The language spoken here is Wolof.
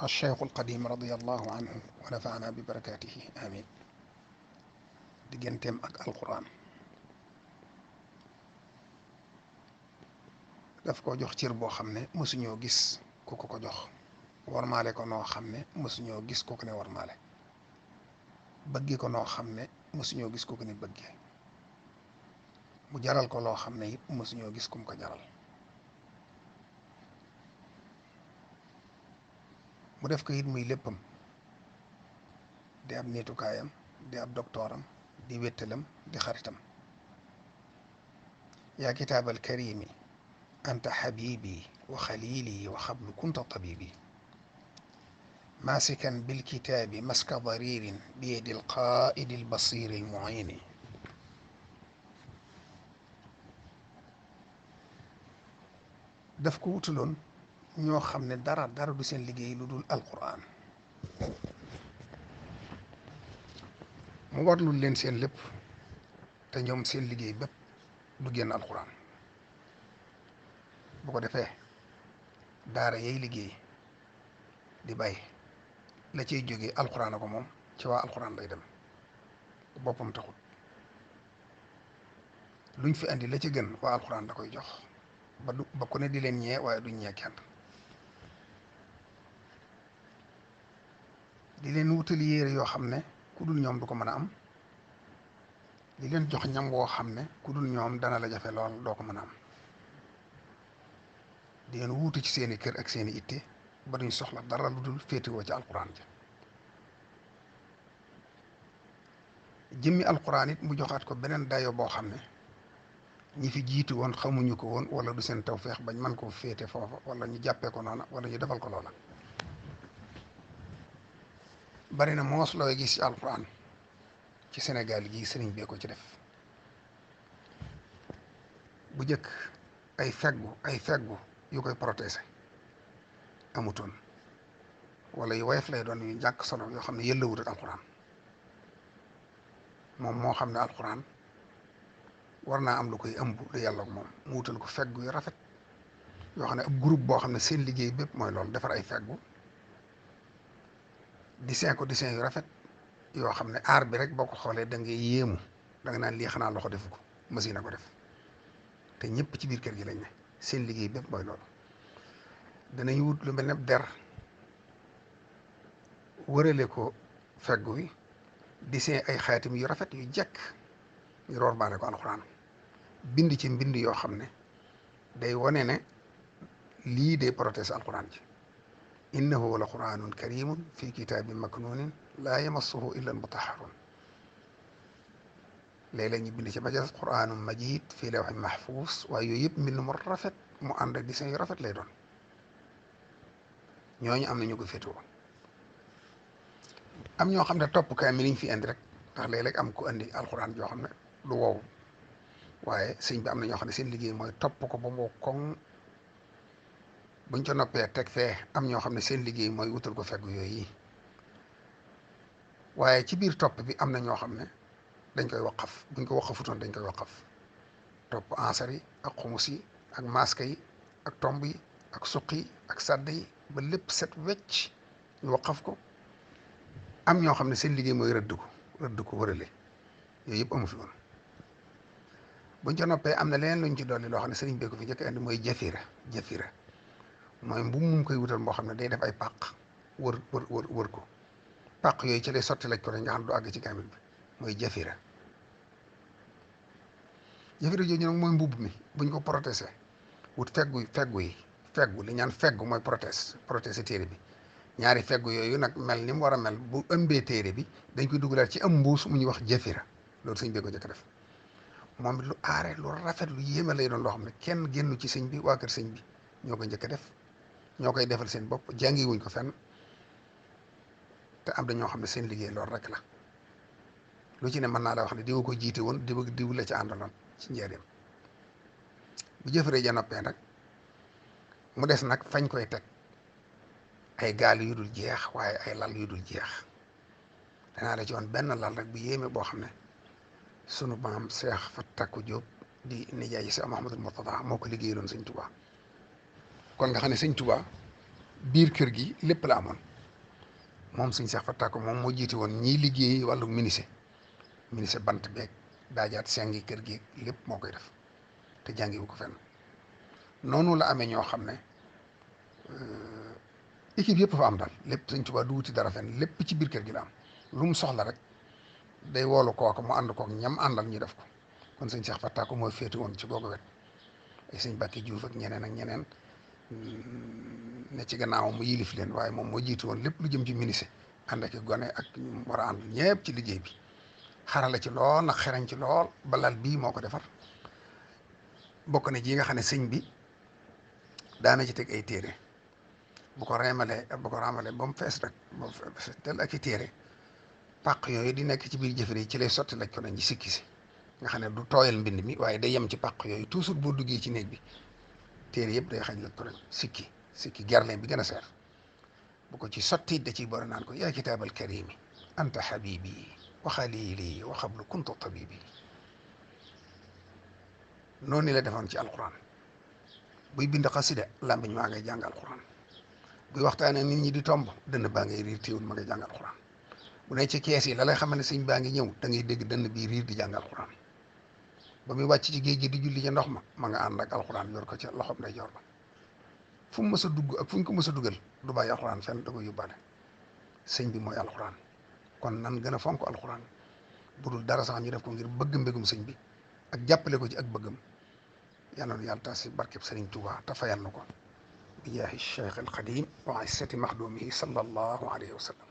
الشيخ القديم رضي الله عنه ونفعنا ببركاته آمين digganteem ak alquran daf ko jox cër boo xam ne mësuñoo gis ku ko jox warmaale ko noo xam ne mësuñoo gis ku ko ne warmaale bëggi ko noo xam ne mësuñoo gis ku ko ne bëggee mu jaral ko loo xam ne it mësuñoo gis kum ko jaral mu def ko it muy léppam di ab niitukaayam di ab doktooram di wéttalam di xaritam yaa kitaabal karimi anta xabibi wa xalili wa xablu kunta tabibi maasikan bilkitaabi maska daririn biyadi alqaaidi albasiri almuini daf ko wutuloon ñoo xam ne dara du seen liggéey lu dul alquran mu warlul leen seen lépp te ñoom seen liggéey bépp du génn alquran bu ko defee daara yay liggéey di bay la ciy jógee alquran a ko moom ci waa alquran lay dem boppam taxut luñ fi andi la ci gën waa alquran da koy jox ba ku ne di leen ñee waaye duñ ñee kenn di leen wutali yére yoo xam ne ku dul ñoom du ko mën a am di leen jox ñam woo xam ne ku dul ñoom dana la jafe lool doo ko mën a am di leen wuutu ci seeni kër ak seeni itte ba duñ soxla dara lu dul féetewoo ci alquran ja jëmmi alquran it mu joxaat ko beneen dayo boo xam ne ñi fi jiitu woon xamuñu ko woon wala du seen tawfeex bañ mën koo féete foofa wala ñu jàppee ko noona wala ñu defal ko loola bari na moos looy gis ci alquran ci Sénégal gii sëriñ bee ko ci def bu njëkk ay feggu yu koy protéger amutoon wala yu woyof lay doon yu njàkk solo yoo xam ne yëllawut ak alquran moom moo xam ne alquran war naa am lu koy ëmb lu yàlla ak moom mu wutal ko feggu yu rafet yoo xam ne ab groupe boo xam ne seen liggéey bépp mooy loolu defar ay feggu dessin yu rafet yoo xam ne aar bi rek boo ko xoolee da ngay yéemu da nga naan lii xanaa loxo defu ko machine a ko def te ñëpp ci biir kër gi lañ ne seen liggéey bépp mooy loolu danañ wut lu mel ne der wërale ko feggu wi dessin ay xaatim yu rafet yu jekk ñu roor baale ko alxuraan bind ci mbind yoo xam ne day wane ne lii day protéger alxuraan ji innahu la quraanun karimun fi kitaabin maknuunin laa yamassuhu illa almutahharun léeg-léeg ñu bind ci ba ca quraanun majid fii lawhin mahfuus waaye yooyu yëpp mbind mu rafet mu ànd ak dessin yu rafet lay doon ñooñu am na ñu ko féetewoo am ñoo xam ne topp kaay mi liñ fi indi rek ndax léeg-léeg am ku indi alxuraan joo xam ne lu wow waaye sëñ bi am na ñoo xam ne seen liggéey mooy topp ko ba mu koŋ buñ ca noppee teg fee am ñoo xam ne seen liggéey mooy wutal ko feggu yooyu yi waaye ci biir topp bi am na ñoo xam ne dañ koy waqaf buñ ko waqafutoon dañ koy waqaf topp ansar yi ak xumus yi ak maska yi ak tomb yi ak suq yi ak sàdd yi ba lépp set wecc ñu waqaf ko am ñoo xam ne seen liggéey mooy rëdd ko wërale yooyu yëpp amu fi woon buñ ca noppee am na leneen luñ ci dolli loo xam ne sëriñ bee ko fi njëkk indi mooy jafira mooy mbubb mu koy wutal moo xam ne day def ay pàq wër ko pàq yooyu ci lay sotti lañ ko rek nga xam ne du àgg ci kaamil bi mooy jafira jooju nag mooy mbubb mi buñ ko protéger wut feggu li ñaan feggu mooy protéger téere bi ñaari feggu yooyu nag mel ni mu war a mel bu ëmbee téere bi dañ koy dugalaat ci am mbuus mu ñuy wax jafira loolu sëñ bee ko njëkk def moom it lu aare lu rafet lu yéeme lay doon loo xam ne kenn génnu ci sëñ bi waa kër sëñ bi ñoo ko njëkk a def ñoo koy defal seen bopp jàngi wuñ ko fenn te am na ñoo xam ne seen liggéey loolu rek la lu ci ne mën naa la wax ne diw ko jiite woon diw la ci àndaloon ci njëriñ bu jëfëree ja noppee nag mu des nag fañ koy teg ay gaal yu dul jeex waaye ay lal yu dul jeex danaa la ci woon benn lal rek bu yéeme boo xam ne sunu maam Seex Fatakku Jóob di nijaay si Muhammadul Murtada moo ko liggéeyaloon sëñ Touba kon nga xam ne sëñ Touba biir kër gi lépp la amoon moom sëñ Cheikh Fatta ko moom moo jiite woon ñiy liggéey wàllu menuisier bant beeg daajaat sengi kër gi lépp moo koy def te jàngiwu ko fenn noonu la amee ñoo xam ne équipe yëpp fa am daal lépp sëñ Tuubaa du wuti dara fenn lépp ci biir kër gi la am lu mu soxla rek day woolu kooku mu ànd kook ñam àndal ñu def ko kon sëñ Cheikh Fatta ko mooy féete woon ci googu wet ay sëñ Mbacke Diouf ak ñeneen ne ci gannaaw mu yilif leen waaye moom moo jiitu woon lépp lu jëm ci menuisier ànd ak gone ak ñu war a ànd ñëpp ci liggéey bi xarala ci lool nag xereñ ci lool balal bii moo ko defar bokk na ji nga xam ne sëñ bi daana ci teg ay téere bu ko ramalee ba mu fees rek ba mu fees tel ak i téere pàq yooyu di nekk ci biir jëfër yi ci lay sotti laj ko nañ ci sikki si nga xam ne du tooyal mbind mi waaye day yem ci pàq yooyu toujours boo duggee ci néeg bi téere yëpp day xañ laj ko nañ sikki gerlin bi gën a seer bu ko ci sotti da ciy boole naan ko yaa kitaabal karimi anta habibi wa xalili wa xablu kuntu tabibi noonu la defoon ci alquran buy bind xasida làmbiñ maa ngay jàng alquran buy waxtaanee nit ñi di tomb dënn baa ngay riir téewul ma ngay jàng alquran bu ne ci kees yi la lay xamal ne sëñ baa ngi ñëw da ngay dégg dënn bii riir di jàng alquran ba muy wàcc ci géej gi di julli ca ndox ma nga ànd ak alquran yor ko ca loxoom day jor ba fu mu mës a dugg ak fu ñu ko mës a dugal du bàyyi alquran fenn da koy yóbbaale sëñ bi mooy alquran kon nan gën a fonk alquran bu dul dara sax ñu def ko ngir bëgg mbégum sëñ bi ak jàppale ko ci ak bëggam yal na nu yàlla taas si barkeb Serigne Touba te fayal na ko bi jaahi Cheikh al Xadim wa izzati maxdumihi sallallahu alayhi wa sallam